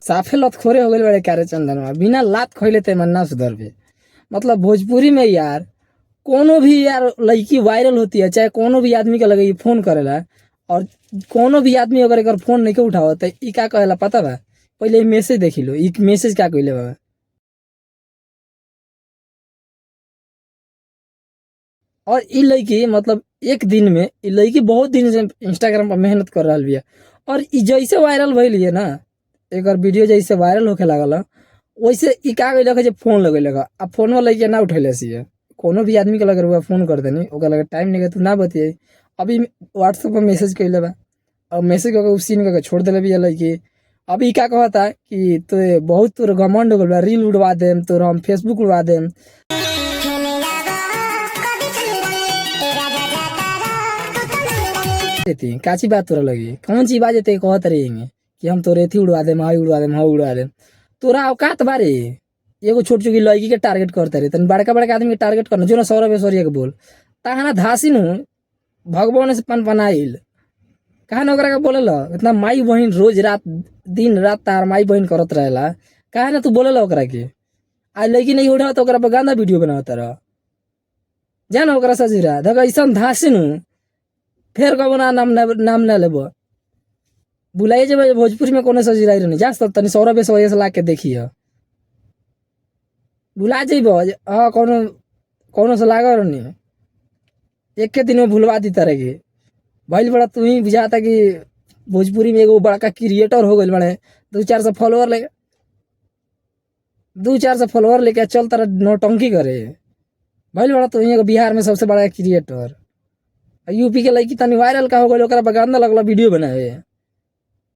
साफे लतखोरे हो गइल बाड़े कारे चंदनवा, बिना लात खइले ते मन ना सुधरबे। मतलब भोजपुरी में यार कोनो भी यार लड़की वायरल होती है, चाहे कोनो भी आदमी के लगे फोन करेला, और कोनो भी आदमी अगर एकर फोन नहीं के उठावत त ई का कहेला पता बा? पहले ई मैसेज देखी लो, ई मैसेज का कइले बा। और ई लड़की मतलब एक दिन में ई लड़की बहुत दिन से इंस्टाग्राम पर मेहनत कर रहल बिया, और ई जैसे वायरल भइल है ना, एकर वीडियो जैसे वायरल होखे लागल वैसे ई का कइलक जे फोन लगेलक, आ फोनवा लड़की ना उठैले सी। कोनो भी आदमी के लगे रुआ फोन कर देनी, ओकरा लगे टाइम नहीं तू ना बतियाई। अभी व्हाट्सएप पर मैसेज कइले बा और मैसेज करके उ सीन करके छोड़ देले बिया लड़की। अभी का कहता कि तो बहुत तोर घमंड हो गइल बा, रील उड़वा देम तोर, हम फेसबुक उड़वा देम। काची बात तोरा लगी, कौन सी बात ते कहत रही कि हम तोरे एथी उड़वा देम, हई उड़वा देम, हई उड़वा देम। तोरा औकात बारे एगो छोट चुकी लड़की के टारगेट करते रहे, तनी बड़का बड़का आदमी के टारगेट करना जो ना सौरभ ऐश्वर्या के बोल तहना धासी नु भगवान से पनपनाइल कहा ना ओकरा के बोलेला। इतना माई बहिन रोज रात दिन रात तार माई बहिन करत रहेला, कहा ना तू बोलेला ओकरा के। आ लड़की नहीं उठा तो ओकरा पर गंदा वीडियो बनावत रह, जान ओकरा सजीरा देख ऐसा धासी नु फिर कबो ना नाम नाम ना लेबो बुलाइए जब भोजपुरी में कोनो सजीरा नहीं जा तनी सौरभ ऐश्वर्या से ला के देखिए भुला जेब। हाँ कोनो कोनो से लागल नहीं, एक दिन में भुलवा दी तरह के भइल बड़ा। तू ही बुझाता कि भोजपुरी में एगो बड़का क्रिएटर हो गइल बड़े, 200-400 फॉलोअर ले, 200-400 फॉलोअर लेके चल तारा नौटंकी करे भइल बड़ा। तू ही एगो बिहार में सबसे बड़ा क्रिएटर, यूपी के लड़की तनी वायरल का हो गइल ओकरा पर गंदा लगल वीडियो बनावे।